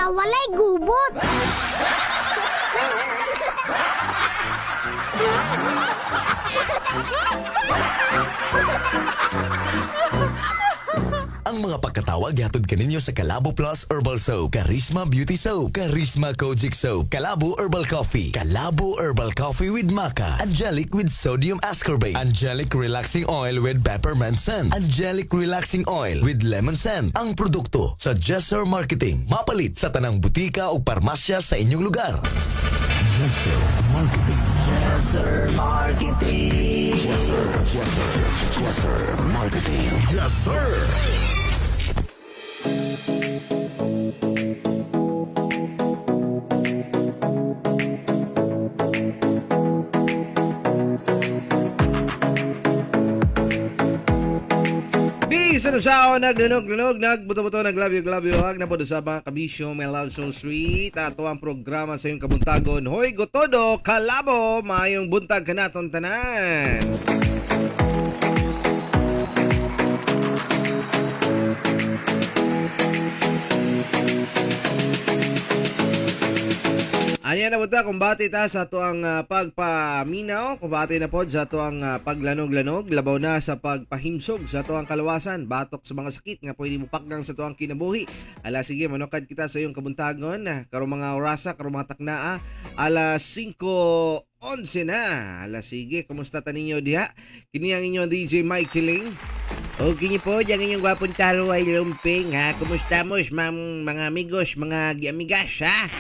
Walay gubot. Ang mga pagkatawag gihatod kaninyo sa Kalabo Plus Herbal Soap, Charisma Beauty Soap, Charisma Kojic Soap, Kalabo Herbal Coffee, Kalabo Herbal Coffee with Maca, Angelic with Sodium Ascorbate, Angelic Relaxing Oil with Peppermint Scent, Angelic Relaxing Oil with Lemon Scent. Ang produkto sa Jesser Marketing. Mapalit sa tanang butika o parmasya sa inyong lugar. Jesser Marketing. Jesser Marketing. Jesser, Jesser, Jesser Marketing. Jesser. Peace! Ano siya? Naglunog-lunog, nagbuto-buto, naglabyo-glabyo, hag na po sa mga kabisyo, my love so sweet. Ato ang programa sa iyong kabuntagon. Hoy, gotodo, kalabo, mayong buntag kanaton tanan. Anya na punta, kumbati ta sa ato ang pagpaminaw, kumbati na pod sa ato ang paglanog-lanog, labaw na sa pagpahimsog sa ato ang kalawasan, batok sa mga sakit nga pwede mo pakgang sa ato ang kinabuhi. Ala sige, manukad kita sa iyong kabuntagon, karong mga orasa, karong mga taknaa, alas 5:11 na. Ala sige, kumusta ta ninyo diha? Kini ang inyong DJ Mike Kiling. Okay niyo po, diyan inyong gwapong taro ay lumping ha. Kumusta mo, ma'am, mga amigos, mga giamigas ha?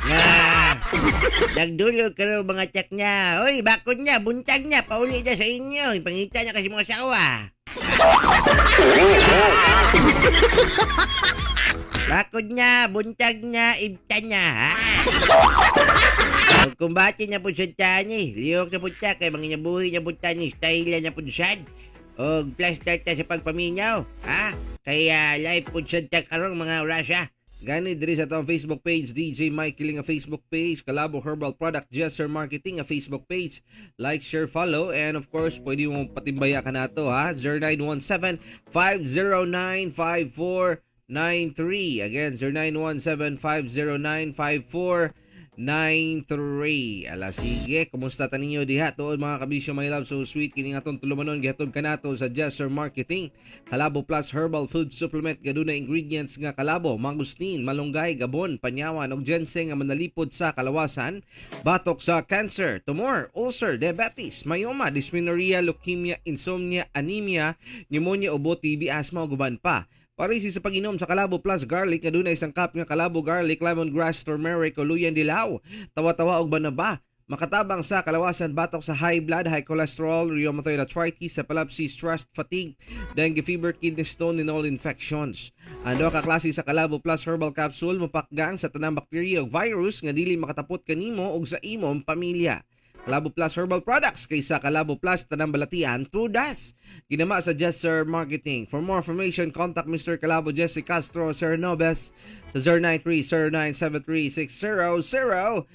Nga, nagdulog kayo mga tsak niya. Uy, bakod niya, buntag niya, pauli na sa inyo. Ipangita niya kasi mga sawa. Bakod niya, buntag niya, ibta niya ha? Kumbati niya po sa tani. Liyok na po siya, kay mga nabuhi niya po tani, style niya po siya. Og plaster ta sa pagpaminaw, ha? Kaya live po sa ta karong mga orasya. Gani diri sa atong Facebook page, DJ Mike Kiling ang Facebook page, Kalabo Herbal Product Jester Marketing ang Facebook page. Like, share, follow, and of course, pwede mo patimbaya ka na to ha. 0917-509-5493. Again, 0917-509-5493. Ala sige, kumusta ta ninyo diha tuod mga kabisyo, my love so sweet, kini nga atong tulumanon gihatod kanato sa Jester Marketing. Kalabo Plus Herbal Food Supplement gaduna ingredients nga kalabo, mangustin, malunggay, gabon, panyawan ug ginseng nga manalipod sa kalawasan, batok sa cancer, tumor, ulcer, diabetes, myoma, dysmenorrhea, leukemia, insomnia, anemia, pneumonia, ubo, TB, asthma ug uban pa. Parisi sa pag-inom sa Kalabo Plus Garlic nga dunay sangkap nga kalabo, garlic, lemongrass, turmeric o luyan dilaw. Tawa-tawa og banaba. Makatabang sa kalawasan, batok sa high blood, high cholesterol, rheumatoid arthritis, epilepsy, stress, fatigue, dengue fever, kidney stone, and all infections. Ano ka klase sa Kalabo Plus Herbal Capsule mapakgang sa tanang bakterya ug virus nga dili makatapot kanimo ug sa imong pamilya. Kalabo Plus Herbal Products kaysa Kalabo Plus tanang balatian through das. Ginama sa Jesser Marketing. For more information, contact Mr. Kalabo Jesse Castro Sir Nobes sa 093-0973-6009.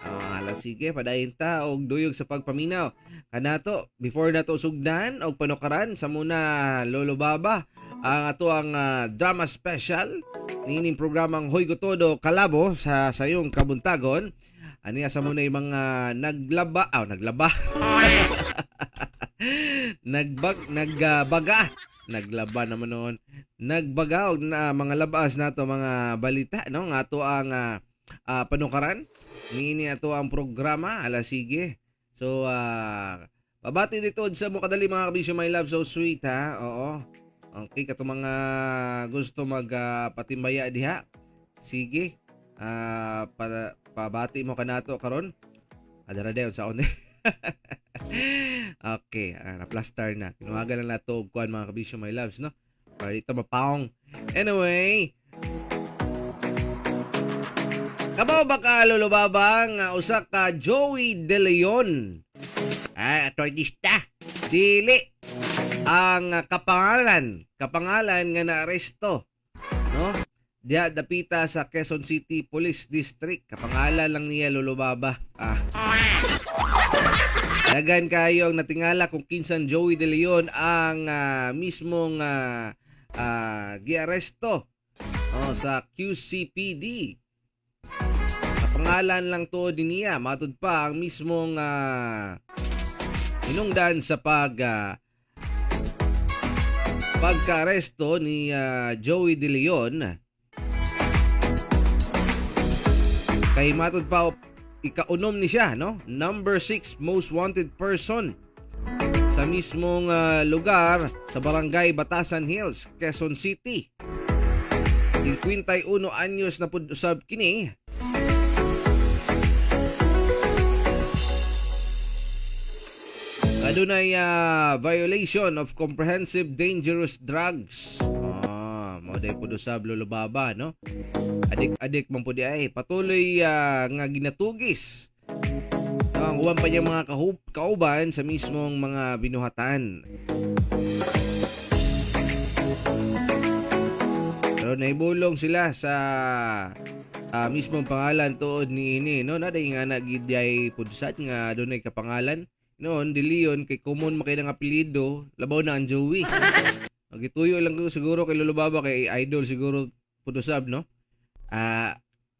Ah, ala sige, padayon ta og duyog sa pagpaminaw. Kanato, before nato sugdan og panukaran sa muna Lolo Baba ang ato ang drama special niining programang Hoy Gotodo Kalabo sa sayong kabuntagon. Aniya sa muna yung mga naglaba, aw naglaba. Nagbag nagbaga, naglaba naman noon. Nagbaga og na mga labas nato mga balita no nga ato ang panukaran niini ato ang programa. Ala sige. So pabati dito sa mo kadali mga kabisyo, my love so sweet ha. Oo. Okay kato mga gusto mag patimbaya diha. Sige. Pabati mo kanato karon. Adara dayon sa on. Okay, na-plaster na. Tinuwagan na nato og kuan mga kabisyo, my loves, no? Para dito mapaong. Anyway, kabaw ba ka Lolo Babang usa ka Joey De Leon? Ah, artista. Dili ang kapangalan nga naaresto, no? Diha dapita sa Quezon City Police District. Kapangalan lang niya Lolo Baba. Ah. Dagan kayo ang natingala kung kinsan Joey De Leon ang mismong giaresto. Oh, sa QCPD. Kapangalan lang to din niya. Matud pa ang mismong hinungdan sa pagkaaresto ni Joey De Leon kay matud pa ikaunom ni siya, no, number 6 most wanted person sa mismong lugar sa Barangay Batasan Hills, Quezon City. 51 anyos na pud usab kini. Adunay violation of comprehensive dangerous drugs. Mao day pud usab, Lolo Baba, no? Adik-adik man pud ay patuloy nga ginatugis. No, ang uban pa niya mga kauban sa mismong mga binuhatan. Pero naibulong sila sa mismong pangalan tuod ni ini, no? Naday nga na gidyay pudsat nga adunay kapangalan. Noon, De Leon, kay common makay ng apelyido, labaw na ang Joey. Magituyo lang ko siguro kay Lolo Baba, kay idol siguro pud usab, no?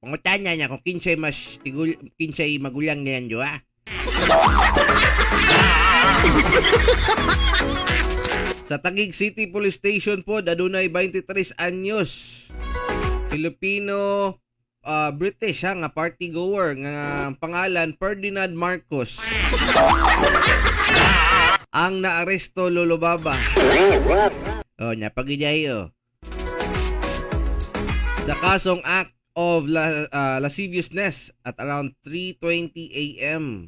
Pangutana niya kung kinsay mas tigul, kinsay magulang nilang duha. Sa Taguig City Police Station po, adunay 23 anyos. Filipino British ha, nga party goer nga ang pangalan Ferdinand Marcos. Ang naaresto, Lolo Baba. Oh, napagiday oh. Sa kasong act of lasciviousness at around 3:20 a.m.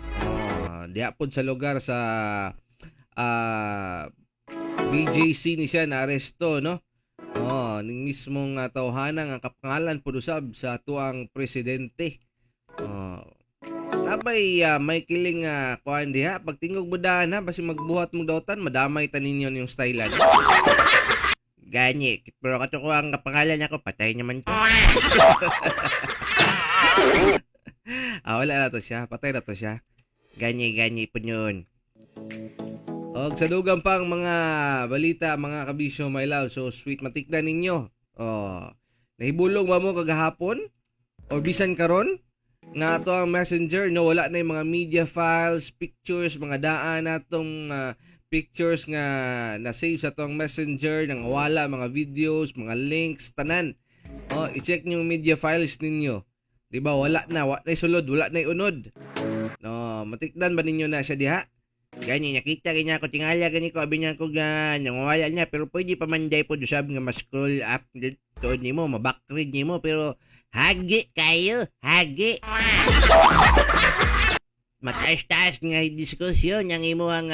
Oh, diha pod sa lugar sa BJC ni siya naaresto, no? Oh, ning mismong tawhana nga kapangalan pod usab sa tuang presidente. Oh. Nabay may kiling kuan diha pagtingog mo daan ha, basi magbuhat mong dautan, madamay ta ninyo yung stylan. Gani, pero kato ko ang kapangalan ako, patay naman to. Ah, wala na to siya, patay na to siya. Gani, gani po yun. Og sa dugang pang mga balita, mga kabisyo, my love, so sweet, matikdan ninyo. Oh, nahibulong ba mo kagahapon or bisan karon nga ato ang Messenger, no, wala na yung mga media files, pictures, mga daan natong pictures nga na-save sa atong Messenger nang wala, mga videos, mga links, tanan. Oh, i-check niyo yung media files ninyo. 'Di ba? Wala na, wala na sulod, wala na unod. No, matikdan ba ninyo na siya diha? Gani, nakita rin ako, tingala gani ko, abi niya ko ga, nangwala niya, pero pwede pa man day po usab nga ma-scroll up tuod nimo, ma-backread nimo, pero hagi kayo, hagi. Mataas-taas nga diskusyon ang imo ang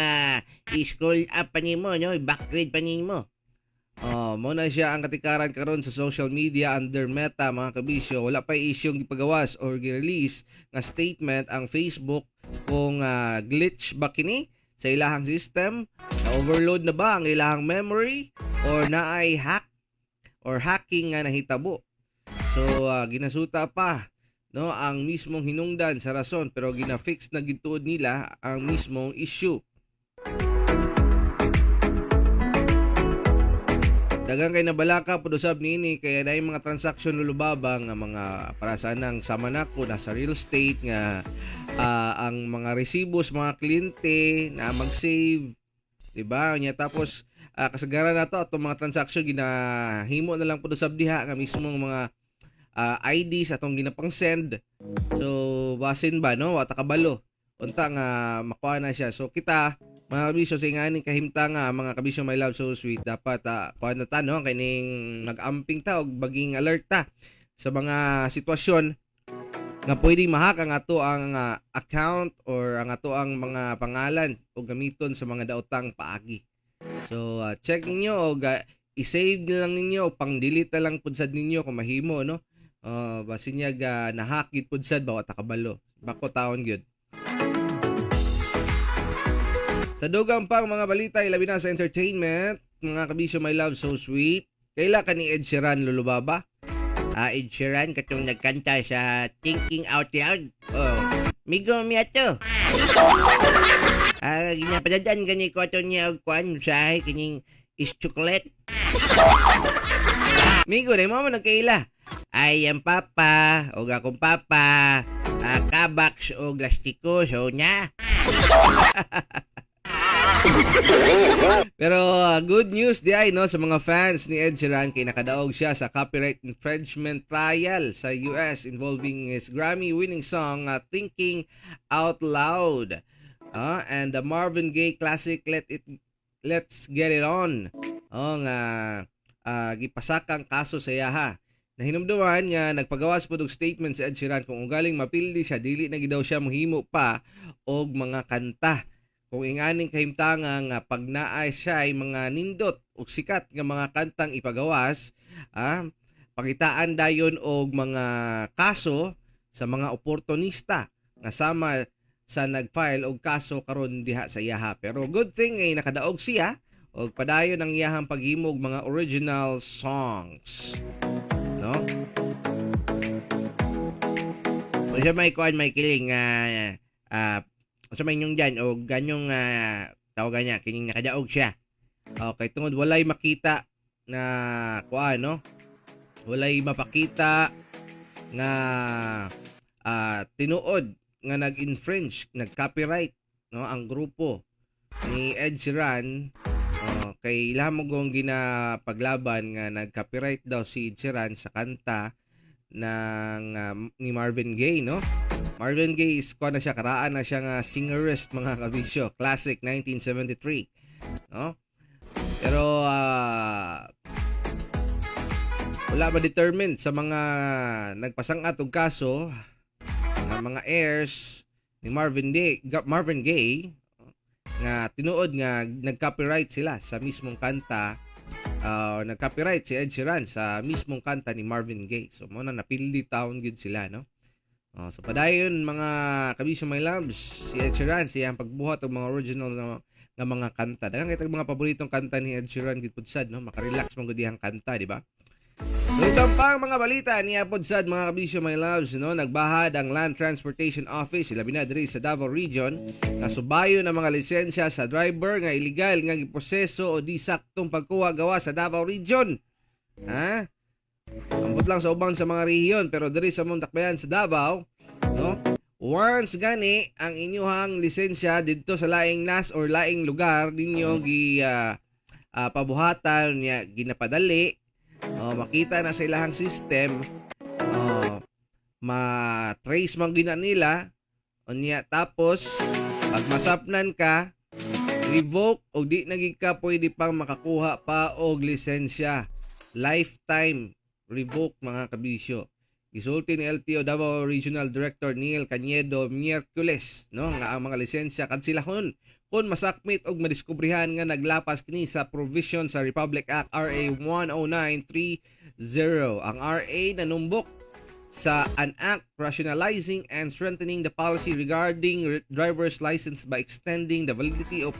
i-scroll up pa nimo, no? I-backread pa nimo. Oh, mo na siya ang katikaran karon sa social media under Meta, mga kabisyo. Wala pa isyong gipagawas or gi-release nga statement ang Facebook kung glitch ba kini sa ilahang system, na overload na ba ang ilahang memory or naay hack or hacking nga nahitabo. So ginasuta pa, no, ang mismong hinungdan sa rason, pero gina-fix na gituod nila ang mismong issue. Daghang kay nabalaka pud usab niini kaya na mga transaction, Lolo Baba, nga mga para sa nang sama nako nasa real estate nga ang mga resibo sa mga kliyente na mag-save, di ba? Nya tapos kasagaran nato atong mga transaction ginahimo na lang pud usab diha nga mismong mga IDs atong ginapang-send. So basin ba, no, wa ta kabalo unta nga makuha na siya. So kita, mga kabisyo, sa inganing kahimta nga, mga kabisyo, my love, so sweet, dapat kuha na ta, no, kining nag-amping ta og maging alert ta sa mga sitwasyon nga pwedeng ma-hack ang ato ang account or ang ato ang mga pangalan o gamiton sa mga daotang paagi. So check ninyo o i-save na lang ninyo o pang-delete na lang pud sad ninyo kung mahimo, no? Basin niya ga na-hack gid pud sad ba, wa ta kabalo. Bako taon gyud. Sa dugang pang mga balita, ilabi na sa entertainment, mga kabisyo, my love, so sweet. Kaila ka ni Ed Sheeran, Lolo Baba? Ed Sheeran katong nagkanta sa Thinking Out Loud. Oh, migo mi ato. Ginapadadan gani ko ato niya og kuan usahay kining is chocolate. Migo, na mo nagkaila. Ay, ang papa, o akong papa, kabaks o lastiko, so nya. Pero good news di ay no sa mga fans ni Ed Sheeran kay nakadaog siya sa copyright infringement trial sa US involving his Grammy-winning song Thinking Out Loud and the Marvin Gaye classic Let's Get It On. Oh nga gipasakang kaso sa iyaha. Nahinumduman nga nagpagawas pod og statement si Ed Sheeran kung ugaling mapildi siya, dili na gid daw siya mohimo pa og mga kanta kung inganing kahimtanga nga pag naa siya ay mga nindot og sikat nga mga kantang ipagawas, pangitaan dayon og mga kaso sa mga oportunista nga sama sa nag-file og kaso karon diha sa iyaha. Pero good thing ay nakadaog siya og padayon ang iyahang paghimo og mga original songs, no? Unsa may kuan, may kiling unsa may inyong dyan o ganyong tawagan niya kining nakadaog siya? Okay, tungod walay makita na kuan, no? Walay mapakita nga tinuod nga nag-infringe, nag-copyright, no, ang grupo ni Ed Sheeran. Oh, kay ilaha mo gong ginapaglaban nga nag-copyright daw si Ed Sheeran sa kanta ng ni Marvin Gaye, no? Marvin Gaye is kuan na siya, karaan na siya nga singerist, mga kabisyo, classic 1973, no? Pero wala ba determined sa mga nagpasangat og kaso nga mga heirs ni Marvin Gaye nga tinuod nga nag-copyright sila sa mismong kanta, nag-copyright si Ed Sheeran sa mismong kanta ni Marvin Gaye. So mo na napildi taon gyud sila, no? Oh, so padayon, mga kabisyo my loves, si Ed Sheeran siya ang pagbuhat og mga original na nga mga kanta. Daghan kay mga paboritong kanta ni Ed Sheeran gid pud sad, no? Makarelax man gud iyang kanta, di ba? So ito pa ang mga balita niya pod sad, mga kabisyo my loves, no? Nagbahad ang Land Transportation Office, labi na diri sa Davao Region, nga subayon ang mga lisensya sa driver nga illegal nga giproseso o di saktong pagkuha gawa sa Davao Region. Ha? Ambot lang sa uban sa mga rehiyon, pero diri sa among dakbayan sa Davao, no? Once gani ang inyuhang lisensya didto sa laing nas or laing lugar ninyo gi pabuhatan niya ginapadali, oh, makita na sa ilahang system, oh, ma-trace man gina nila unya, tapos pag masapnan ka, revoke og di na gid ka pwede pang makakuha pa og lisensya. Lifetime revoke, mga kabisyo. Gisulti ni LTO Davao Regional Director Neil Cañedo Miyerkules, no, nga ang mga lisensya kansilahon kung masakmit og madiskubrihan nga naglapas kini sa provision sa Republic Act RA 10930. Ang RA nanumbok sa "An Act rationalizing and strengthening the policy regarding driver's license by extending the validity of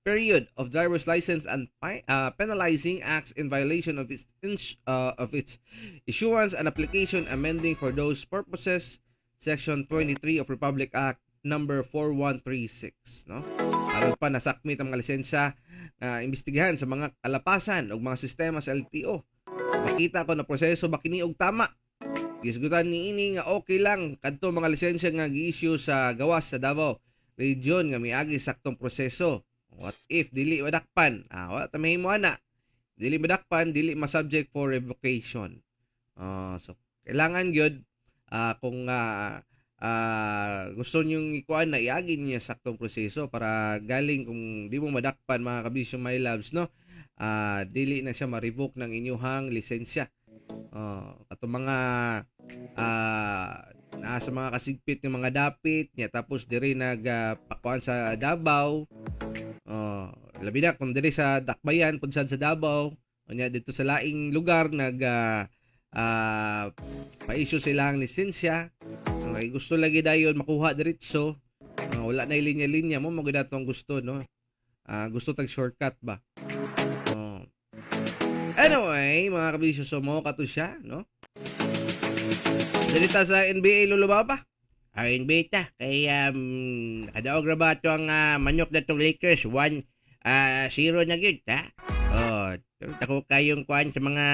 period of driver's license and penalizing acts in violation of its issuance and application, amending for those purposes Section 23 of Republic Act number 4136," no? Aron pa nasakmit ang mga lisensya nga imbestigahan sa mga kalapasan ug mga sistema sa LTO. Makita ko na proseso ba kini og tama. Gisgutan ni ini nga okay lang kadto mga lisensya nga gi-issue sa gawas sa Davao Region nga miagi saktong proseso. What if dili madakpan? Ah, wala ta mahimo ana. Dili madakpan, dili ma-subject for revocation. Ah, so kailangan gyud kung gusto nyong ikuan na iagi niya saktong proseso para galing kung di mo madakpan, mga kabisyo my loves, no, dili na siya ma-revoke ng inyuhang lisensya. Oh, atong mga naa sa mga kasigpit ng mga dapit niya, tapos diri nagpakuan sa Davao. Oh, labi na kung diri sa Dakbayan pud sad sa Davao, unya dito sa laing lugar nag pa-issue sila ang lisensya. Okay, gusto lagi dayon makuha diretso. Wala na linya-linya mo magud ang gusto, no? Gusto tag shortcut ba? Oh. Anyway, mga kabisyo, so mo kato siya, no? Dalita sa NBA, Lolo Baba. Ay, beta. Kay kadaog ra ba ito ang manok na tong Lakers? 1 0 na gyud, ha? Oh, pero tako kayong kuan sa mga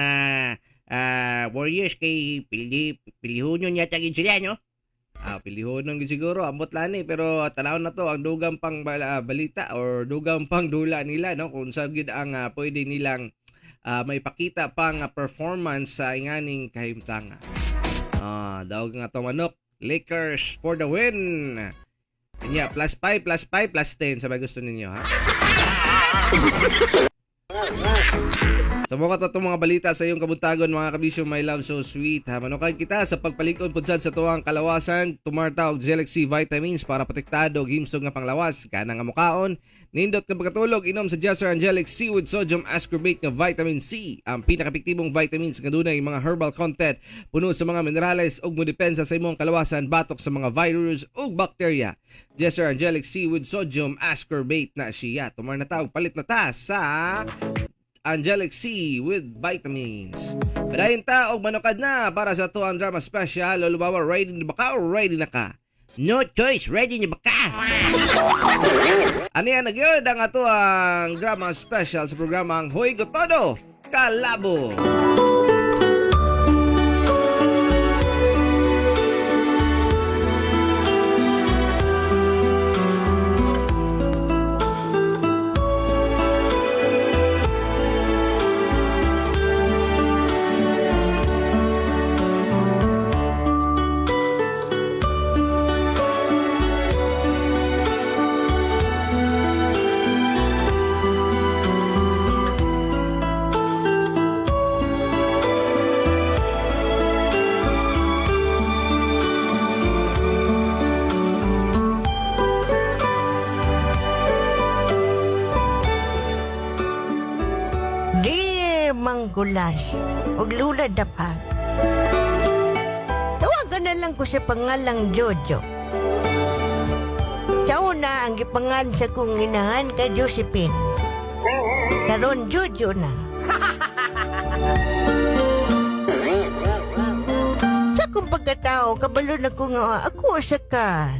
Warriors kay pili pilihunon yata gid sila, no? Ah, pilihonon gid siguro ambot lani, pero tan-awon na to ang dugang pang balita or dugang pang dula nila, no, kung sa gid ang pwede nilang maipakita pang performance sa inganing kahimtanga. Ah, daog nga to manok, Lakers for the win. Nya, plus 5, plus 5, plus 10 sa gusto ninyo, ha. So mo to itong mga balita sa iyong kabuntagon, mga kabisyo, my love, so sweet, ha. Manukad kita sa pagpalikod pud sad sa tuwang kalawasan, tumarta og Galaxy vitamins para protektado og himsog nga panglawas, kana nga mukaon, nindot nga pagkatulog, inom sa Jasser Angelic C with sodium ascorbate nga vitamin C, ang pinakaepektibong vitamins nga dunay mga herbal content, puno sa mga minerales ug modepensa sa imong kalawasan batok sa mga virus ug bacteria. Jasser Angelic C with sodium ascorbate na siya. Tumar na ta og palit na ta sa Angelic C with vitamins. Padayon ta og manukad na para sa ato ang drama special. Lolo Bawa, ready na ba ka o ready na ka? No choice, ready na ba ka? Ano yan na gyud ang ato ang drama special sa programang Hoy Gotodo Kalabo. Dear Manggulas, ug Lula Dapag. Tawagan na lang ko sa pangalang Jojo. Sa una, ang gipangalan sa kong inahan kay Josephine. Karon Jojo na. Sa akong pagkatao, kabalo na ko nga ako sa ka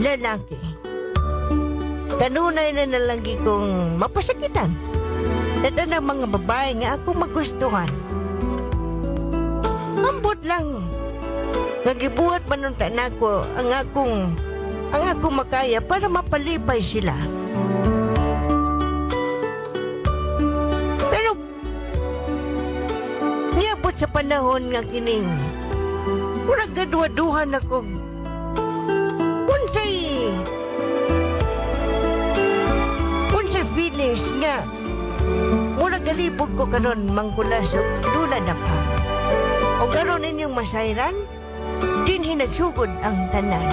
lalaki. Kanunay na nalagi kong mapasakitan. Sa tanang mga babae nga ako magustuhan. Ambot lang. Nagibuhat man unta nako ang akong makaya para mapalipay sila. Pero niabot sa panahon nga kining murag gadwa-duhan ako unsay unsay feelings nga mura galibog ko karon mangkulas og dula na pa. O karon inyong masayran, dinhi nagsugod ang tanan.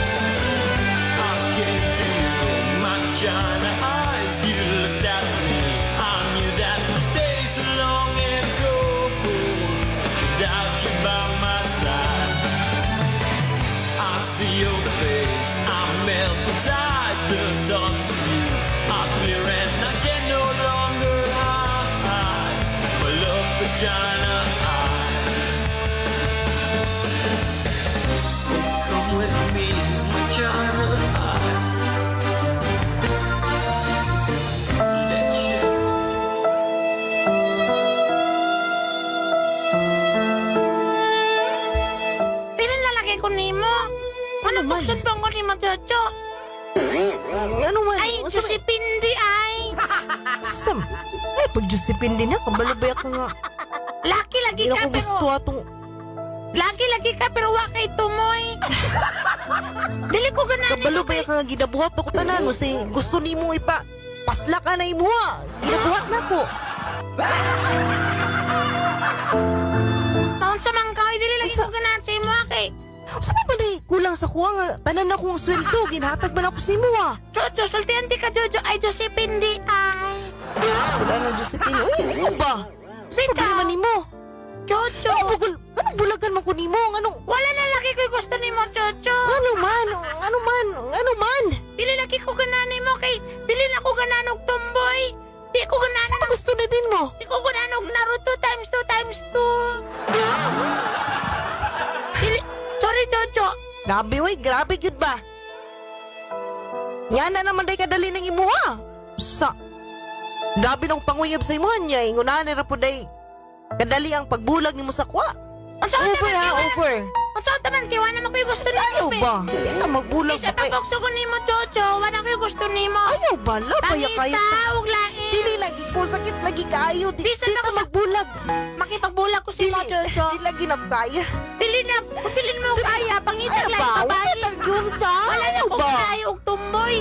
I can feel my china eyes. You looked at me. I knew that the days are long and cold without you by my side. I see your face. I melt inside the thoughts of you are clear and I can no longer hide my love for China eyes. Come with me, my China eyes. Let you. Pila lalaki ko nimo? Ano man? magsud ba ko nimo, Jojo? Ano man? Ay, Unsa may- Josephine di ay. Sam. Ay, pag Josephine din ha, kabalo ba ka nga. Laki lagi Hindi ka na ko pero gusto atong laki lagi ka pero wa kay tumoy. Dili ko ganahan kabalo ba ka nga ginabuhat ako tanan mo say gusto nimo ipa pasla ka na imuha. Ginabuhat na ko. Maun sa man ka, dili lagi Unsa? ko ganahan sa imo kay. Unsa pa man kulang sa kuha nga tanan na kong sweldo ginhatag man ako sa imo ah. Jojo, sultihan di ka, Jojo. Ay, Josephine di ay. Wala na Josephine. Uy, ano ba? Sika. Problema nimo. Jojo. Ano bugol? Anong bulagan man ko nimo? Anong Wala na lagi ko'y gusto nimo, Jojo. ano man? Ano man? Ano man? Dili lagi ko ganan nimo kay dili na ko ganan og tomboy. Di ko ganan Sa gusto na din mo? di ko ganan og Naruto times 2 times 2. Dili, sorry, Jojo. Grabe, uy, grabe gyud ba? Nga na naman day kadali ng imuha. Sa Grabe nang panguyab sa imuha niya. Ingunahan na ra po day. Kadali ang pagbulag nimo sa kwa. Unsa Over man ha, over. Unsa ta man kay wala man ko'y gusto nimo. Ayaw be. ba? Di ka magbulag Isa pa kay. pa bokso ko nimo, Jojo. Wala ko'y gusto nimo. Ayaw ba? Labaya kayo. Pangita og lain. Dili lagi ko sakit lagi kaayo. Di, Bisan di ako ta magbulag. Makipagbulag ko si mo, Dili, Jojo. di lagi na kaya. Dili na, kung dili mo kaya, pangita Ayaw lang ba? Wala babae. talagyong sa. Wala na Ayaw ko ba? kaya og tumboy.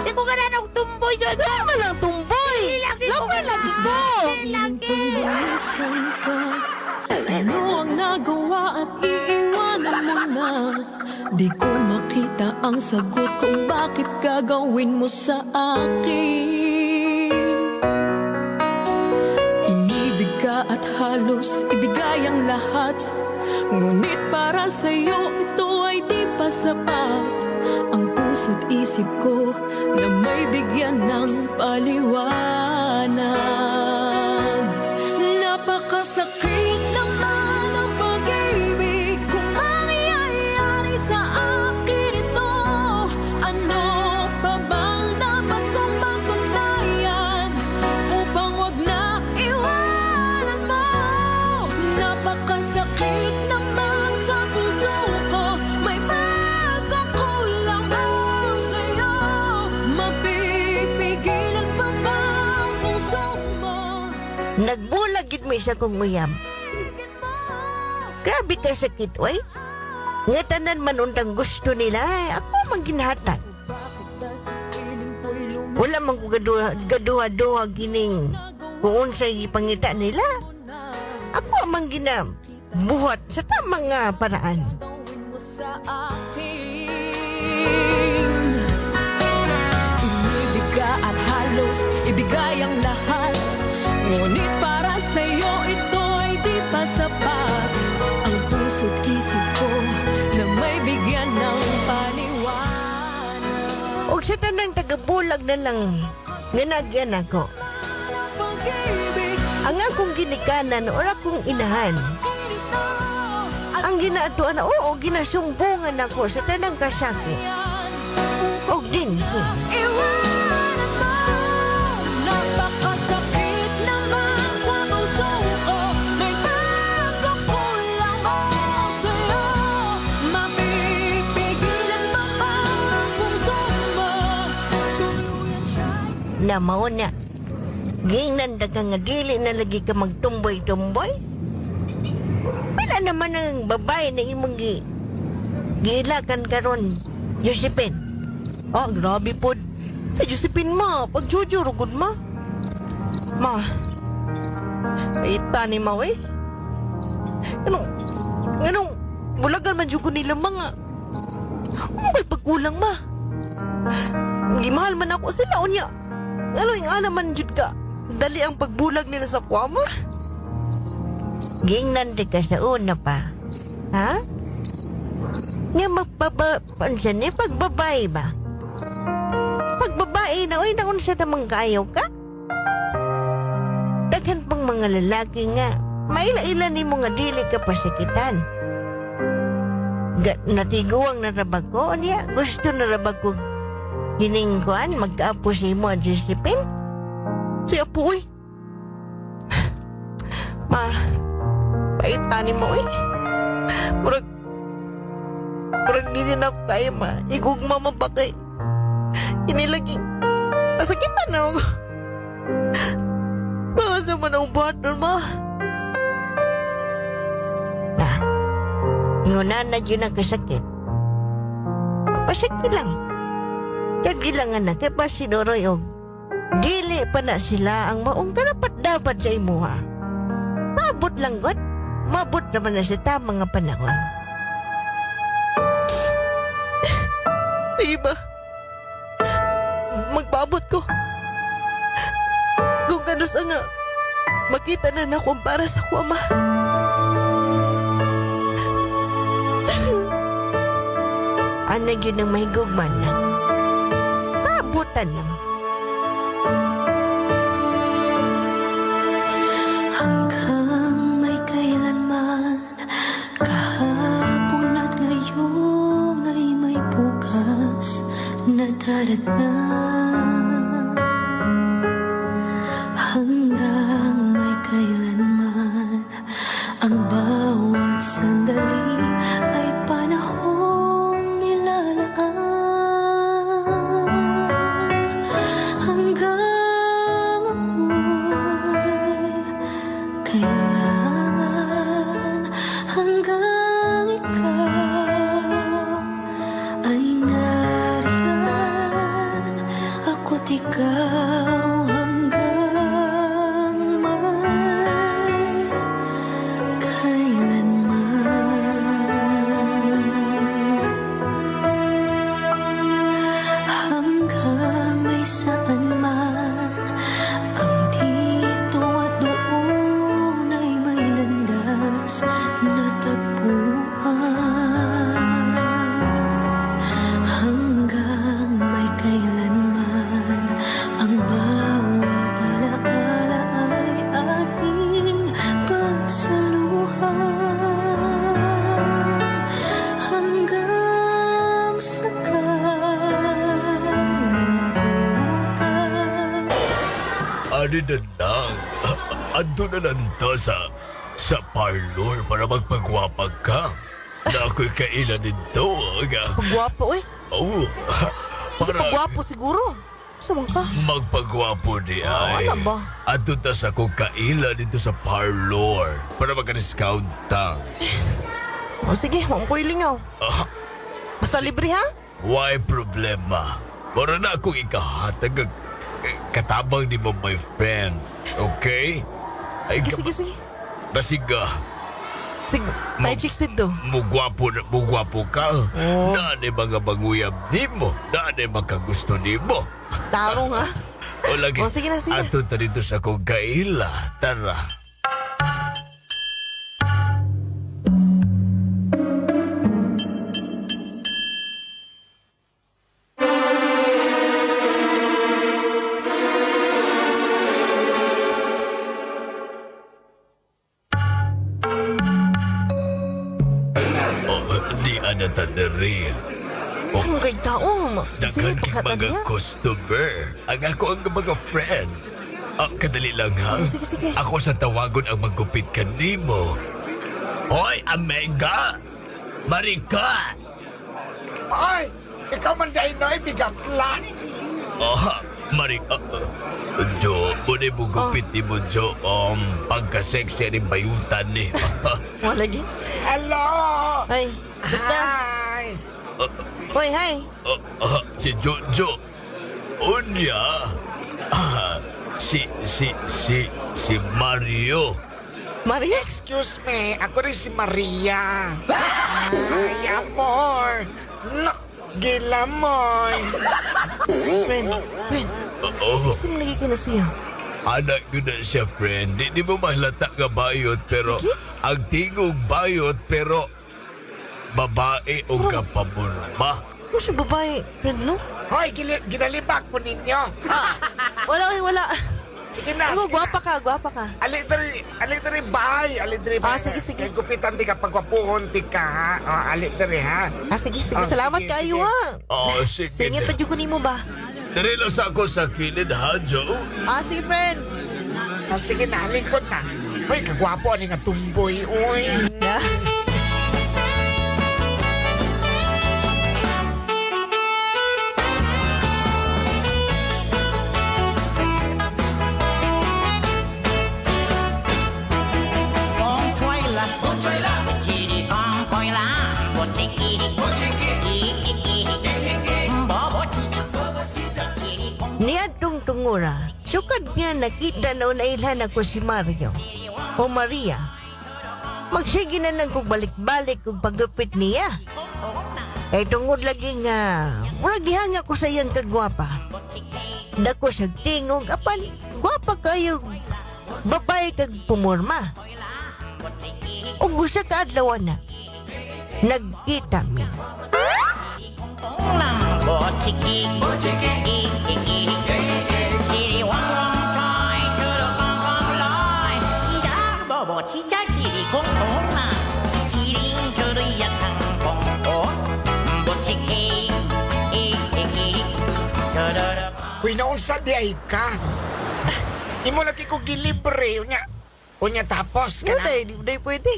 Di ko ganan og tumboy, Jojo. Lama man ang tumboy. Dili lagi ko Lama lagi ko. Dili lagi. Isang ka. Ano ang nagawa at iiwanan mo na? Di ko makita ang sagot kung bakit gagawin mo sa akin. Inibig ka at halos ibigay ang lahat. Ngunit para sa'yo ito ay di pa sapat. Ang puso't isip ko na may bigyan ng paliwanag. Napakasakit naman ang pag-ibig. Kung mangyayari sa akin ito, ano pa bang dapat kong patunayan upang wag na iwanan mo? Napakasakit naman sa puso ko. May pagkukulang ba sa'yo? Mapipigilan pa ba ang puso mo? Nagbulag gid mi siya kong uyab. Grabe ka sakit, oy. Nga tanan man untang gusto nila, eh, ako man ginhatag. Wala man ko gaduha-duha gining kung unsay gipangita nila. Ako man ginabuhat sa tamang nga paraan. Gawin mo sa akin. Inibig ka at halos ibigay ang lahat. Ngunit para sa'yo ito ay di pa sapat. Ang puso't isip ko na may bigyan ng paliwanag. Og sa tanang tagabulag na lang nga nagyan ako. Pag-ibig Ang akong ginikanan o akong inahan, ito ang ginaatuan, oo, ginasumbungan ako sa tanang kasakit. yan. Og dinhi. Iwanan mo. Napakasakit naman sa puso ko. May pagkukulang ba sa'yo? Mapipigilan pa ba ang puso mo? Tuluyan siya. Na mao na. Gingnan ka nga dili na lagi ka magtumboy-tumboy. Wala naman ang babae na imong gilakan karon, Josephine. Ah, grabe pod. Sa Josephine ma, pag Jojo rugod ma. Ma, ita ni ma eh. Anong, anong, bulagan man jud ko nila mga. Ano kay pagkulang ma? Gimahal man ako sila unya. Ano yung ana man jud ka? Dali ang pagbulag nila sa kwama. Gingnan di ka sa una pa. Ha? Nga magpaba... Pansa ni pagbabae ba? Pagbabae na, oy, naon siya namang kaayaw ka? Daghan pang mga lalaki nga, maila-ila ni mo nga dili ka pasakitan. Natiguang na rabag ko, niya, gusto na rabag ko gining kuan, magkaapo sa imo ang Josephine? Siya po, uy. Ma, paitanin mo, uy. Murag dili na ako kaya, ma. Igugma mo pa kay. Inilagi, nasakitan na ako. Baka sa man ang partner, ma. Na, nguna na dyan ang kasakit. Pasakit lang. Kagi lang anak, kaya pa sinuroy og dili pa na sila ang maong karapat dapat sa imuha. Mabot lang god. Mabot naman na sa tamang nga panahon. Sige ba? Magpaabot ko. Kung kanus nga, makita na na akong para sa kuwa, ma. Ano yun ang mahigugman lang? Paabutan lang. Hanggang may kailanman, kahapon at ngayon ay may bukas na darating. Hanggang may kailanman, ang bawat sandali ay panahong nilalaan. Hanggang ako'y kailangan, hanggang ikaw ay nariyan, ako't ikaw hanggang may kailanman. Hanggang may saan man, ang dito at doon ay may landas na tagpuan. Hanggang may kailanman, ang bawat alaala ay ating pagsaluhan. Hanggang sa kalungkutan. Ani na lang. Ando na lang to sa parlor para magpagwapag ka. Na ako'y kailan nito. Aga. Pagwapo eh. Oh, Sa para pagwapo siguro. Saan ka? magpagwapo di ay. Ano ba? Ando ta sa akong kailan dito sa parlor para magka-discount ta. O sige, mampoy lingaw. Ah, Basta libre ha? why problema? Para na akong ikahatag ang katabang ni mo, my friend. Okay? Ay, Sige, sige, sige. Basiga. Sige, may chicks dito. Mugwapo na mugwapo ka. Oh. Naanay mga banguyab nimo. Naanay makagusto nimo. Tarong ha? O lagi. Oh, sige na, sige na. Ato ta dito sa kong kaila. Tara. Oh, di ana ta diri. Oh, Ang kay tao. Sige, Daghan kay pagkatag mga niya. customer. Ang ako ang mga friend. Ah, kadali lang ha. Oh, sige, sige. Ako sa tawagon ang maggupit kanimo. Hoy, Amega! Marika! Ay, ikaw man dahil no'y bigatla. Oh, Marika. Jo, muna mo gupit ni mo, Jo. Pagka-sexy ni bayutan ni. Wala gi. Hello! Ay, basta. Hi! Hoy, hi. Ah, si Jojo. Unya. Ah, si, si, si, si Mario. Maria? Excuse me, ako rin si Maria. Ay, amor. Nak, gilamoy. Friend, friend. Oo. Sisim lagi ka na siya. Anak ko na siya, friend. Di, di mo mahalata nga bayot, pero Sige. ang tingog bayot, pero babae o kapamurma. Ano siya babae, friend, no? Hoy, ginalibak po ninyo. Wala, oy, wala. Sige na, Ako, sige gwapa ka, gwapa ka. Ali diri, ali diri, bye. Ali diri, bye. Ah, sige, sige. Kay gupitan di ka, pagwapuhon di ka, ha? Oh, ali diri, ha? Ah, sige, sige. Ah, Salamat sige, kayo, sige. ha? Oh, sige. Singit pa dyan ko nimo ba? Dali lang sa ako sa kilid, ha, Joe? Ah, sige, friend. Ah, sige na, lingkod na. Hoy, kagwapo ani nga tumboy, uy. Yeah. Niadtong tungura, sukad nga nakita na unailhan ako si Mario o Maria. Magsige na lang kog balik-balik kog paggupit niya. Kay tungod lagi nga, murag gihanga ko sa iyang kagwapa. Dako siyang tingog, apan gwapa kayo babae kag pumorma. Ug usa ka adlaw na, nagkita mi. Uy, naunsa di ay ka. Imo lagi ko gilibre. Unya, unya tapos ka Nga na. day, di day pwede.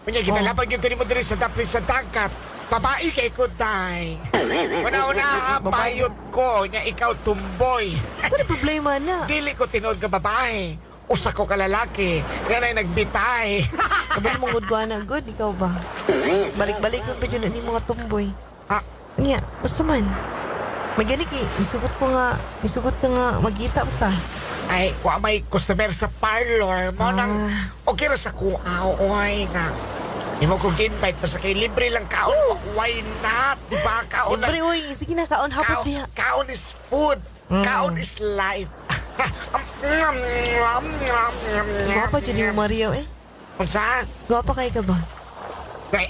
Unya, gitalapag yung kanimo diri sa dapit sa dagat. Babae kay ko, day. Una-una, ha, Babae. bayot ko. Unya, ikaw tumboy. Sa so, problema na? Dili ko tinuod ka babae. Usa ko ka lalaki. Nga na'y nagbitay. Kabalo mong gudwa na, good, ikaw ba? Balik-balik ko pa dyan na ni mga tumboy. Ah, Niya, basta man. Magani kay, misugot ko nga, misugot ka nga, magkita pa ta. Ay, wa may customer sa parlor. Mo nang, Ah. okay ra sa kuha, oy nga. Imo ko invite pa sa kay libre lang kaon. Why not? Diba? Kaon lang. Libre, uy, sige na, kaon, hapot Kaon, diha. kaon is food. Kaon is life. Gwapa dyan yung Mario eh. Unsa? Gwapa kay ka ba? Ay,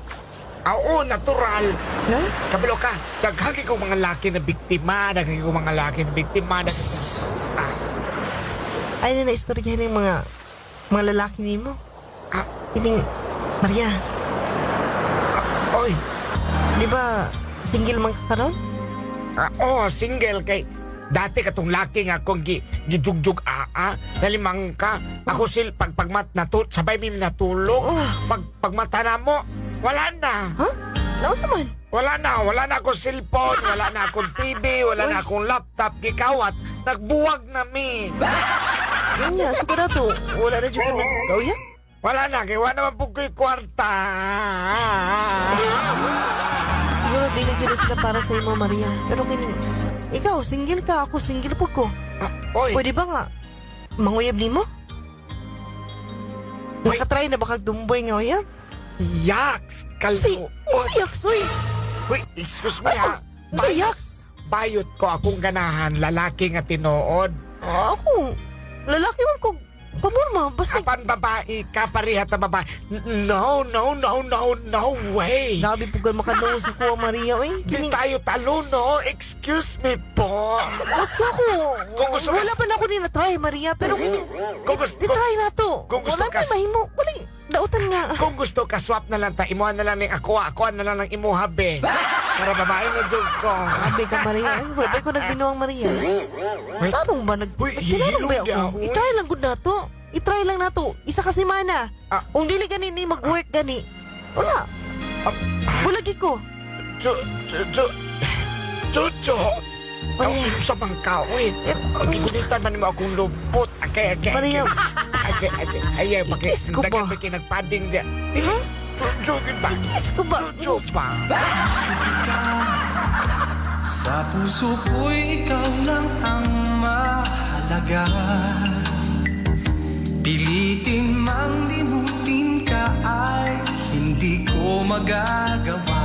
oo, natural. No? Kabalo ka, daghan kay kong mga laki na biktima, daghan kay kong mga laki na biktima, ah, Ay na naistorya ng mga lalaki nimo. Ah. Kining Maria, oy, di ba single man ka karon? Ah, oh, single kay dati katong laki nga akong gijugjug aa, nalimang ka. Ako sil pag pagmat natu sabay mi natulog. Oh. Pag pagmata na mo, wala na. Ha? Naunsa man? Wala na, wala na akong cellphone, wala na akong TV, wala na Uy. akong laptop, gikawat. Nagbuwag na mi. Unya, so kada to, wala na jud ka nagkauya? Wala na, kay wala naman po ko'y kwarta. Siguro dili jud na sila para sa imo, Maria. Pero kining ikaw single ka, ako single po ko. Ah, oy, Pwede ba nga manguyab nimo? Uy. Nakatry na ba kag dumboy nga uyab? Yaks, Si, kalbo. si yaks uy. Uy, excuse me ha. Si yaks. Bayot ko akong ganahan, lalaki nga tinuod. Ah, ako, lalaki man ko pamurma, basta Apan babae ka, pareha ta babae. No, no, no, no, no way. Grabe po ka makanungo sa kuha, Maria. Uy, Di kining, tayo taluno. Excuse me po. mas ako, Kung gusto ka- wala pa na ako ni na-try, Maria. Pero kining, Kung gusto- i-try na to. kung gusto wala ka- pa mahimo. Wala, dautan nga. Kung gusto ka, swap na lang ta. Imuha na lang ng ako. Ako na lang ng imuha, be. Para babae na joke ko. Grabe ka, Maria. Ay, wala ba ko nagbinuang, Maria? Wait. Tarong ba? Uy, Nagtinanong ba hihilom ako? daw. I-try lang good na to. I-try lang na to. Isa ka semana. Ah. Kung dili gani ni mag-work gani, wala. Ah. Bulagi ko. Chu, chu, chu. Chu, chu. Maria. Sa bangka, uy. Eh, Gigunitan man mo akong lubot. Akay, akay, akay. Maria. Akay, akay. Ay, bakit? I-kiss ko ba? Dagan ba nagpading diya? Dili. Chu, chu, ba? I-kiss ko ba? Chu, chu ba? Sa puso ko'y ikaw lang ang mahalaga. Pilitin mang limutin ka ay hindi ko magagawa.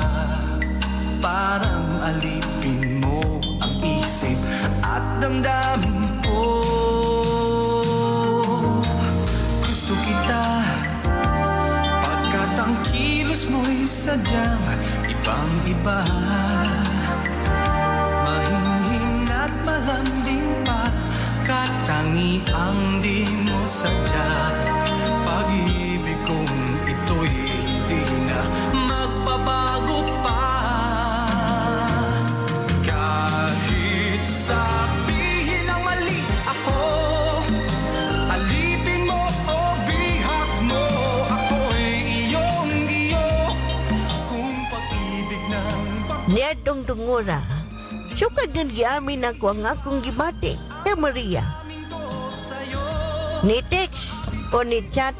Parang alipin mo ang isip at damdamin ko. Gusto kita pagkat ang kilos mo'y sadyang ibang-iba. Mahinhin at malambing pa, katangiang di mo sadya. Pag-ibig kong ito'y hindi na magbabago pa. Kahit sabihin ang mali ako, alipin mo o bihak mo, ako'y iyong iyo. Kung pag-ibig ng Niadtong tungura. Sukad nga giamin ako ang akong gibati kay Maria. Ni text o ni chat,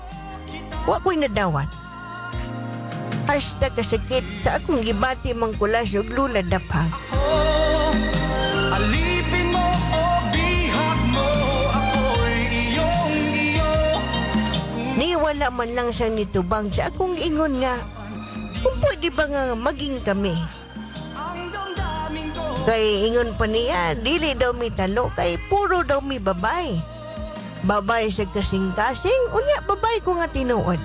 wa ko'y nadawat. #kasakit sa akong gibati mangkulas ug lula dapag. Alipin mo o bihak mo, ako'y iyong iyo. Ni wala man lang siya nitubang sa akong ingon nga, kung pwede ba nga maging kami. Kay ingon pa niya, dili daw mi talo kay puro daw mi babay. Babay sa kasing-kasing, unya babay ko nga tinuod.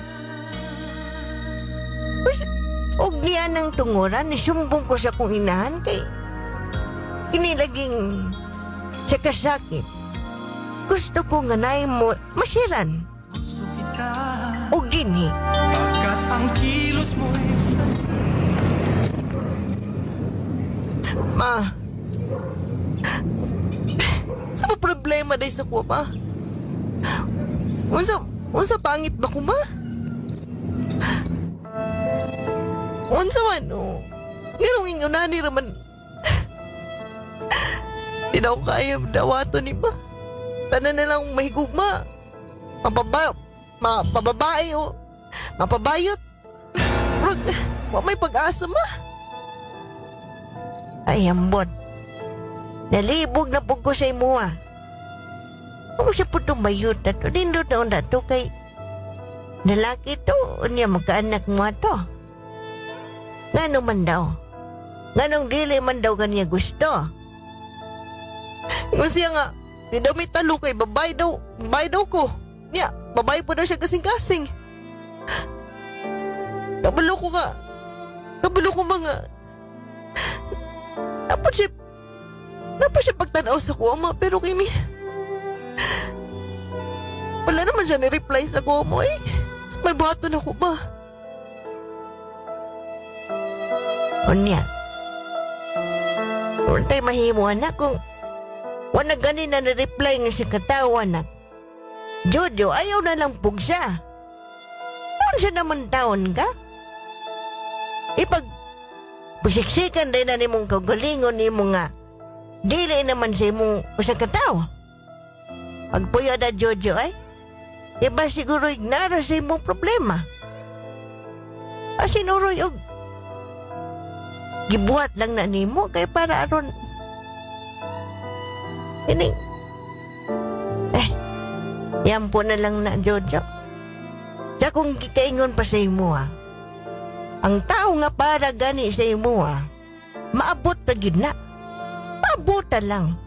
Og niya ng tunguran, nisumbong ko sa kong inahan kay kinilaging sa kasakit. Gusto ko nga nay mo masiran. Og dinhi. Ma. Sa pa problema day sa kuha, ma? Unsa pangit ba ko, ma? Unsa man, oh. Nganong ingunani raman. Di na ako kaya dawato ni ma. Tanan na lang mahigugma. Mapaba, mapababae, oh. Mapabayot. Murag, wa may pag-asa, ma. Ay, ambot. Nalibog na pug ko sa imuha. Kung siya po itong bayot na to, nindot na una to kay lalaki to, unya magkaanak mo to. Ngano man daw? Nganong dili man daw kaniya gusto? Ingon siya nga, di daw may talo kay babae daw ko. Niya, babae po daw siya kasing-kasing. Kabalo ko nga, kabalo ko mga, napod siya, napod siya pagtanaw sa kuha ma, pero kini, wala naman siya ni-reply sa kuha mo eh. May buhaton ako ba? Unya. Untay mahimo anak kung wala gani na ni-reply nga siya katawa anak. Jojo, ayaw na lang pug siya. Noon siya naman taon ka? Ipag pasiksikan din na nimong kagalingon nimo nga dili naman sa imong usa ka tawo. Pagpuyo na Jojo ay, iba siguro ignara sa imong problema. Asin uroy og gibuhat lang na nimo kay para aron ini eh yan po na lang na Jojo. Sa kung gikaingon pa sa imo ha, ang tao nga para gani sa imo ha, maabot na gid na. Paabuta lang.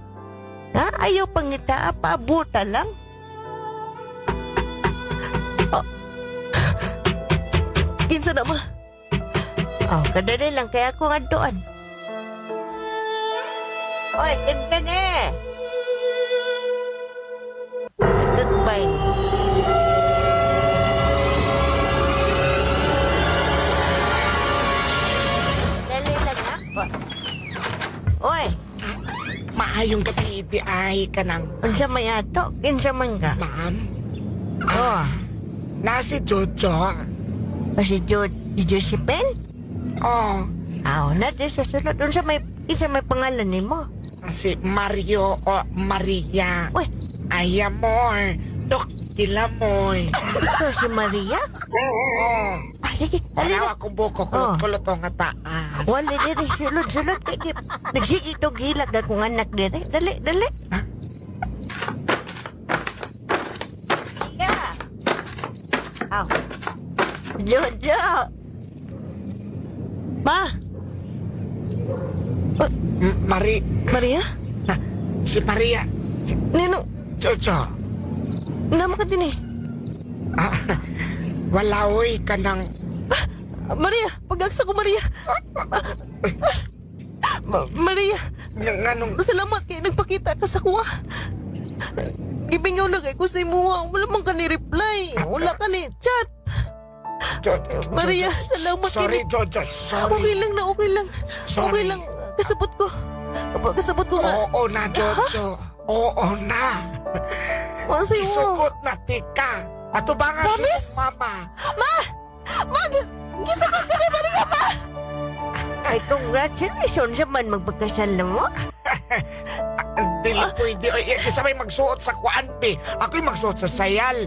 Ha? Ayaw pangita, paabuta lang. Kinsa na ma? Oh, kadali lang kaya ako nga doon. Oy, kinsa ni? Nagkagbay. Dali lang ha. Oy, Maayong gabi di ay kanang unsa may ato? Kinsa man ka? ma'am. Oh, Na si Jojo. o si si Josephine? Oh, Aw, na di sa sulod. Unsa may, kinsa may pangalan nimo? si Mario o Maria. Uy. Ay, amor. Dok, kilamoy. Ikaw si Maria? Oh, Ah, sige, dali na. tanawa kong buko, kulot-kulot o nga taas. Wala diri, sulod, sulod. Kay nagsige itong hilak akong anak diri. Dali, dali. Yeah. Aw. Jojo! Ma! Mari, Maria? si Maria. Si Nino, Jojo. nama ka din eh. Ah, wala oy ka ng. Maria, pag-agsa ko Maria. Maria, Nganong salamat kay nagpakita ka sa kuha. Gibingaw na kay ko sa imuha. Wala man ka ni reply. Wala ka ni chat. Jojo, Maria, Jojo, salamat kay Sorry, Jojo, sorry. Okay lang na, okay lang. Sorry. Okay lang. Kasabot ko. Kasabot ko nga. Oo na, Jojo. Oo na. Ano sa imo? Isukot na tika. Atubangan si Promise? mama. Ma! Ma! Gisukot ka na Maria, ma! Ay, congratulations man magpagkasal na mo. Dili pwede. Oy, eh, isa may magsuot sa kuan, be. Ako'y magsuot sa sayal.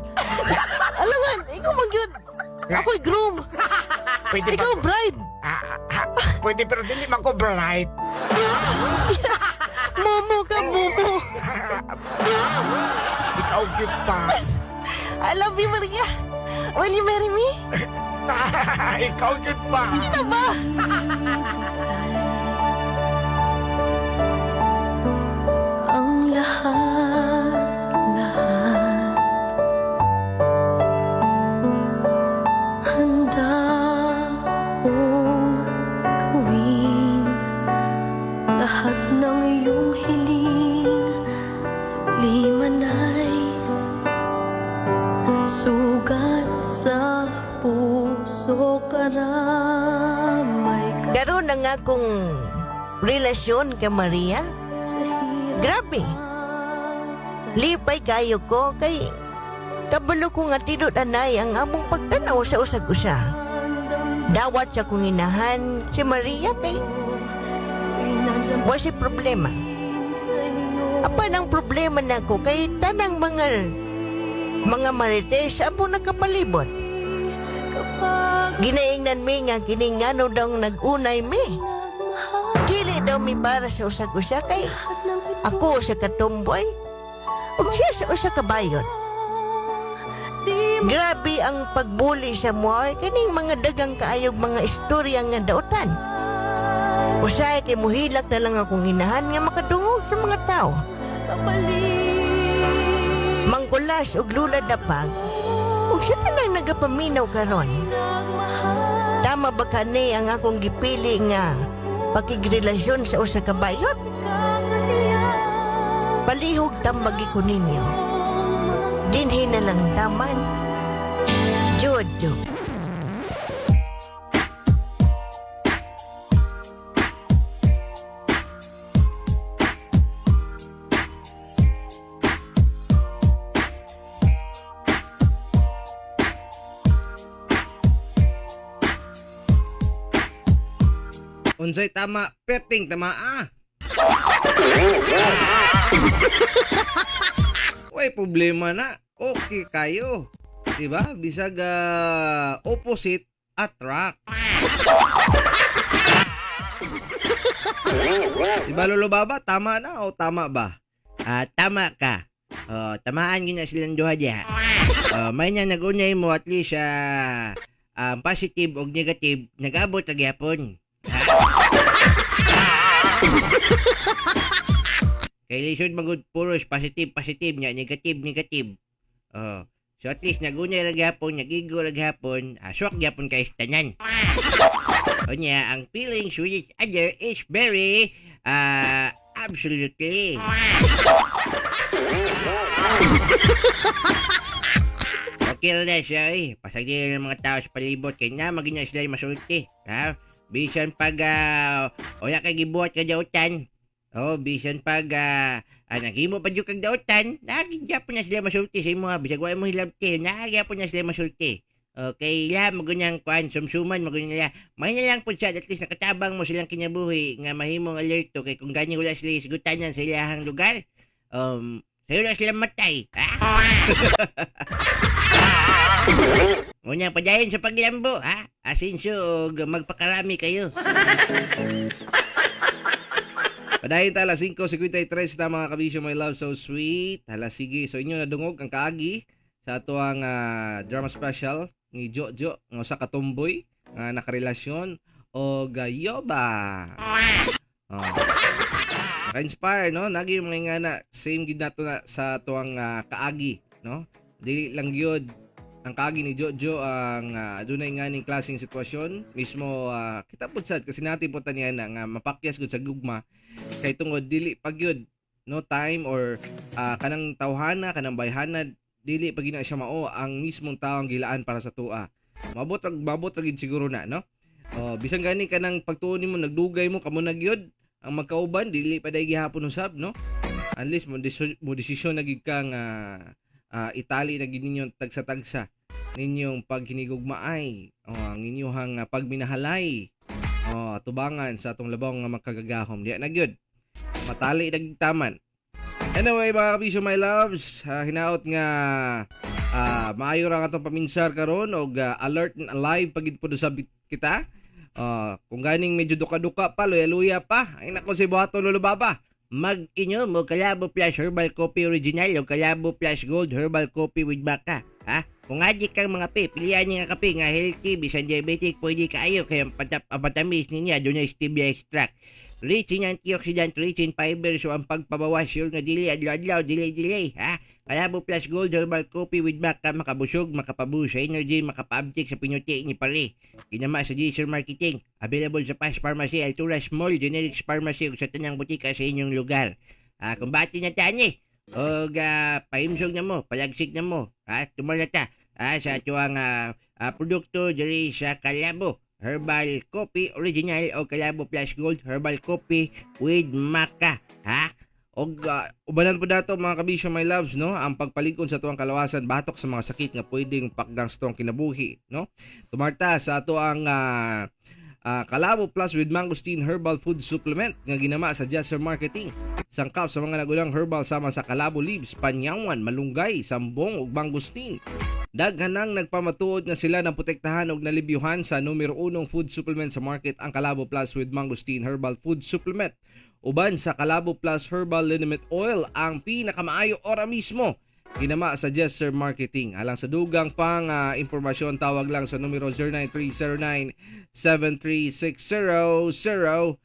Alangan, ikaw man yun. Ako'y groom. Pwede Ikaw bride. Ah, ah, pwede pero dili man ko bright. Momo ka, momo. Ikaw gyud pa. I love you, Maria. Will you marry me? Ikaw gyud pa. Sige na ba? Lahat ng iyong hiling, suliman ay sugat sa puso, karamay ka Karon na nga kong relasyon kay Maria. sa hirap Grabe. at sa Lipay kayo ko kay kabalo ko nga tinud anay ang among pagtanaw sa usag-usa. Dawat sa kong inahan si Maria kay Ay nandyan wa si problema. din sa'yo. Apan ang problema nako kay tanang mga marites among nakapalibot. Kapag Ginaingnan mi nga kini ngano daw nag-unay mi. nagmahal Dili daw mi para sa usag-usa kay lahat ng ito ako usa ka tomboy ug siya sa usa ka bayot. di Grabe ang pagbuli sa mo kaning mga dagang kaayog mga istorya nga dautan. Usahay kay muhilak na lang akong inahan nga makadungog sa mga tao. kapalit. Mangkulas og lula dapag ug siya na lang nagapaminaw karon. Nagmahal Tama ba kani ang akong gipili nga pakigrelasyon sa usa ka bayot? kakahiya Palihog tambagi ko ninyo. Dinhi na lang taman. Jojo. Unsay tama, petting tama ah. Way problema na. Okay kayo. Diba? Bisag opposite attract. Diba Lolo Baba? Tama na o tama ba? Ah, tama ka. Oh, tamaan gyud na silang duha diha. Oh, may na nagunay mo at least ang positive og negative nag-abot ra gyapon. Ha? Kay lisod magud puros positive positive nya negative negative. Oh. So at least nagunay ra gyapon, nagigo ra gyapon, swak gyapon kay tanan. Unya, ang feelings with each other is very absolutely. Okay ra siya eh. Pasagdi ng mga tao sa palibot kay na maging na sila yung masulti. Ha? Bisan pag wala kay gibuhat ka dautan. Oh, bisan pag naghimo pa jud kag dautan, nagyapon na sila masulti sa imo ha. Bisag wa mo hilabti, nagyapon na sila masulti. Okay, la magunyang kuan sumsuman magunyang nila. May na lang pud siya at least nakatabang mo silang kinabuhi nga mahimong alerto kay kung gani wala sila isgutanan sa ilahang lugar. Sayo na sila matay. Ah! Unya, padayon sa paglambo, ha? Asinso, og magpakarami kayo. Padayon ta alas 5:53 na mga kabisyo, my love, so sweet. Hala sige, so inyo nadungog ang kaagi sa ato ang drama special ni Jojo nga usa ka tomboy nga nakarelasyon og yoba. Oh. Naka-inspire no, nagi yung mga ingana same gid nato na sa atuang kaagi no. Dili lang gyud ang kaagi ni Jojo ang adunay nganing klaseng sitwasyon mismo kita pud sad kasi natin po taniya na nga mapakyas gud sa gugma kay tungod dili pa gyud no time or kanang tawhana kanang bayhana dili pa gyud na siya mao ang mismong tawo ang gilaan para sa tua. Mabot ra gyud siguro na no. Oh, bisan gani kanang pagtuon nimo nagdugay mo kamo na gyud ang magkauban dili pa day gihapon usab no. Unless mo mo desisyon na gyud ka nga itali na gyud ninyo tagsa-tagsa ninyong paghinigugmaay o ang inyong pagminahalay o tubangan sa atong labaw nga makagagahom diya na gyud matali na gyud taman. Anyway mga kabisyo my loves, hinaot nga maayo ra ang atong paminsar karon og alert and alive pagid pud sa kita. Kung ganing medyo duka-duka pa, luya-luya pa, ay nako si Buhaton Lolo Baba. Mag-inom o Kalabo Plus Herbal Coffee Original o Kalabo Plus Gold Herbal Coffee with Maca. Ha? Kung adik kang mga pe, pilihan niya nga kape nga healthy, bisan diabetic, pwede kaayo kaya ang patamis niya, doon na stevia extract. Rich in antioxidant, rich in fiber, so ang pagpabawas yun nga dili adlaw-adlaw, dili-dili, ha? Kalabo Plus Gold Herbal Coffee with Maca, makabusog, makapaboost sa energy, makapaabtik sa pinuti ni pare. Ginama sa Jason Marketing. Available sa Fast Pharmacy, Alturas Mall, Generics Pharmacy, ug sa tanang butika sa inyong lugar. Ah, kumbati na tani. Og pahimsog na mo, palagsik na mo. Ha, tumal na ta. Ah, sa atuang produkto diri sa Kalabo Herbal Coffee Original o Kalabo Plus Gold Herbal Coffee with Maca. Ha? Og ubanan po dato mga kabisyo my loves, no, ang pagpalig-on sa tuang kalawasan batok sa mga sakit nga pwedeng pakgang sa tuang kinabuhi, no. Tumarta sa ato ang Kalabo Plus with Mangosteen Herbal Food Supplement nga ginama sa Jasser Marketing. Sangkap sa mga nagulang herbal sama sa kalabo leaves, panyawan, malunggay, sambong ug mangosteen. Daghan nang nagpamatuod nga sila ng protektahan og nalibyuhan sa numero unong food supplement sa market, ang Kalabo Plus with Mangosteen Herbal Food Supplement. Uban sa Kalabo Plus Herbal Liniment Oil, ang pinakamaayo ora mismo. Ginama sa Jester Marketing. Alang sa dugang pang impormasyon, tawag lang sa numero 09309 7360009.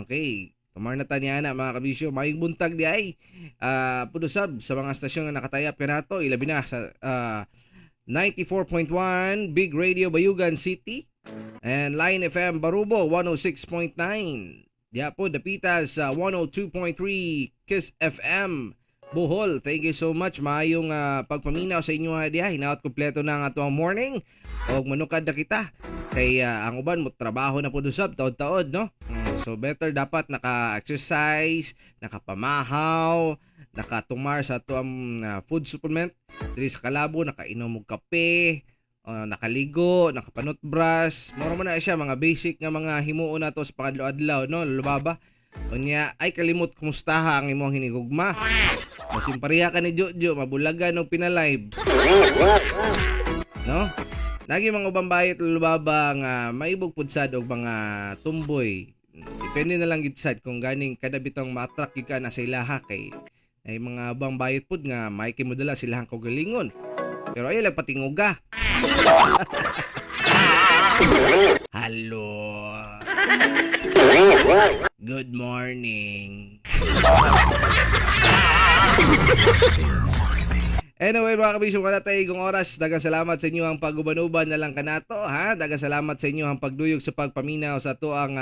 Okay. Tumar na ta niya na mga kabisyo. Mayong buntag di ay pudusab sa mga stasyon nga nakatayap kanato, ilabi na sa 94.1 Big Radio Bayugan City and Line FM Barubo 106.9. Diya po dapita sa 102.3 Kiss FM Bohol. Thank you so much. Maayong pagpaminaw sa inyo ha diha. Hinaot kompleto na ang atoang morning. Og manukad na kita. Kay ang uban mo trabaho na po usab taod-taod, no? So better dapat naka-exercise, nakapamahaw, nakatumar sa atoang food supplement diri sa Kalabo, nakainom og kape, nakaligo, nakapanutbrush. Mura man na siya mga basic nga mga himuon nato sa pangadlaw-adlaw, no? Lubaba. Unya, ay kalimot kumustaha ang imong hinigugma. Masimpareha ka ni Jojo, mabulagan og pinalive. No? Nagi mga ubang bayot, lubaba, nga maibog pud sad og mga tumboy. Depende na lang gid sad kung ganing kada bitong ma-attract gyud ka na sa ilaha, kay ay mga ubang bayot pud nga may modala silahang kaugalingon. Pero ayaw lang patinguga. Hello. Good morning. Anyway, mga kabisyo, wala tayo igong oras. Daghang salamat sa inyo ang pag-uban-uban na lang kanato, ha? Daghang salamat sa inyo ang pagduyog sa pagpaminaw sa ato ang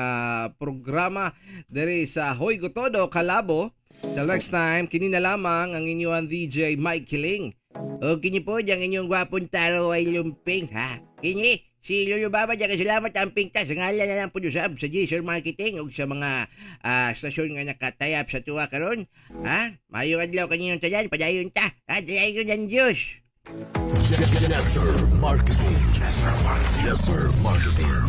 programa diri sa Hoy Gotodo Kalabo. Till next time, kini na lamang ang inyong DJ Mike Kiling. O kini po, ang inyong gwapong taro ay lumping, ha? Kini, si Lolo Baba, dyan salamat ang pingta sa ngalan na lang po usab sa Jason Marketing ug sa mga stasyon nga nakatayap sa tuwa karon. Ha? Mayong adlaw kaninyong tanan, padayon ta. Ha? Dayon ang Diyos. Yes, sir. Marketing. Yes, sir. Marketing. Yes, sir. Marketing.